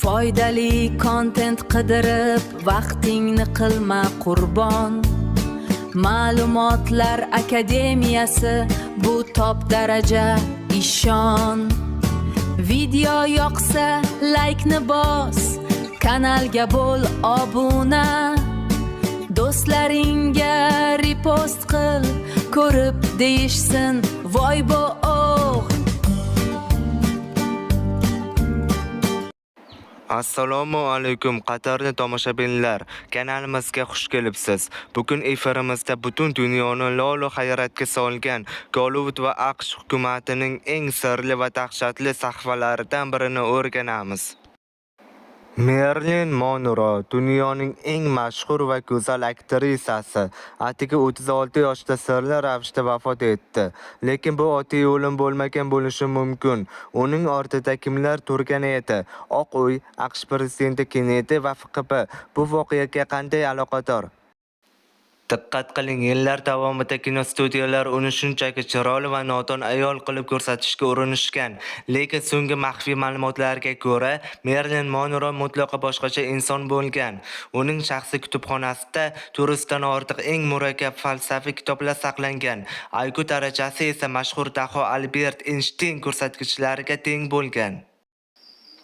Foydali kontent qidirib vaqtingni qilma qurbon. Ma'lumotlar akademiyasi bu top daraja, ishon. Video yoqsa laykni bos, kanalga bo'l obuna. Do'stlaringga repost qil, ko'rib deyishsin: "Voy bo oh!" Assalomu alaykum, qadrli tomoshabinlar. Kanalimizga xush kelibsiz. Bugun efirimizda butun dunyoni lolu hayratga solgan Gollivud va AQSh hukumatining eng sirli va dahshatli sahifalaridan birini o'rganamiz. Merilin Monro dunyoning eng mashhur va go'zal aktrisasi atigi 36 yoshida sirli ravishda vafot etdi. Lekin bu oddiy o'lim bo'lmagan bo'lishi mumkin. Uning ortida kimlar turgan edi? Oq uy, AQSh prezidenti Kennedi va FQB bu voqeaga qanday aloqador? Diqqat qiling, yillar davomida kinostudiyalar uni shunchaki chiroyli va nodon ayol qilib ko'rsatishga urinishgan. Lekin so'nggi maxfiy ma'lumotlarga ko'ra, Merilin Monro mutlaqo boshqacha inson bo'lgan. Uning shaxsiy kutubxonasida 400 dan ortiq eng murakkab falsafiy kitoblar saqlangan. IQ darajasi esa mashhur daho Albert Eynshteyn ko'rsatkichlariga teng bo'lgan.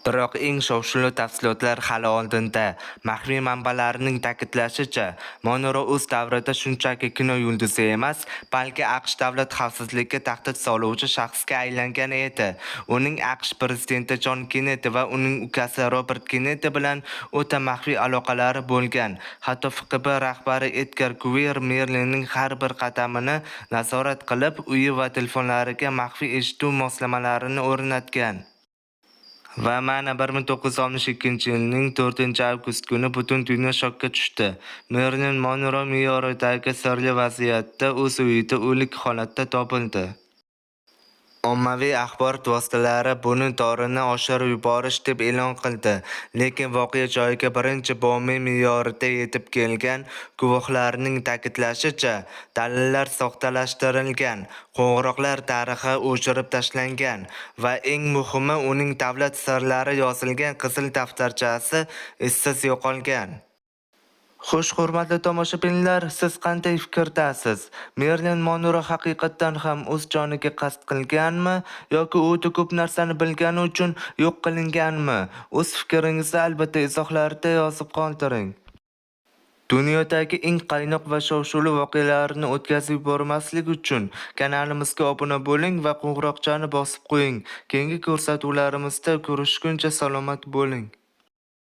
Biroq eng shov-shuvli tafsilotlar hali oldinda. Maxfiy manbalarning ta'kidlashicha, Monro o'z davrida shunchaki kino yulduzi emas, balki AQSh davlat xavfsizligiga tahdid soluvchi shaxsga aylangan edi. Uning AQSh prezidenti Jon Kennedi va uning ukasi Robert Kennedi bilan o'ta maxfiy aloqalari bo'lgan. Hatto FQB rahbari Edgar Guver Merilinning har bir qadamini nazorat qilib, uyi va telefonlariga maxfiy eshituv moslamalarini o'rnatgan. Va mana 1962-yilning 4-avgust kuni butun dunyo shokka tushdi. Merilin Monro Nyu-Yorkdagi sirli vaziyatda o'z uyida o'lik holatda topildi. Ommaviy axborot vositalari buni dorini oshirib yuborish deb e'lon qildi. Lekin voqea joyiga birinchi Bomi me'yorida yetib kelgan guvohlarning ta'kidlashicha, dalillar soxtalashtirilgan, qo'ng'iroqlar tarixi o'chirib tashlangan va eng muhimi, uning davlat sirlari yozilgan qizil daftarchasi izsiz yo'qolgan. Xo'sh, hurmatli tomoshabinlar, siz qanday fikrdasiz? Merilin Monro haqiqatdan ham o'z joniga qasd qilganmi yoki u o'ta ko'p narsani bilgani uchun yo'q qilinganmi? O'z fikringizni albatta izohlarda yozib qoldiring. Dunyodagi eng qaynoq va shov-shuvli voqealarni o'tkazib yubormaslik uchun kanalimizga obuna bo'ling va qo'ng'iroqchani bosib qo'ying. Keyingi ko'rsatuvlarimizda ko'rishguncha salomat bo'ling.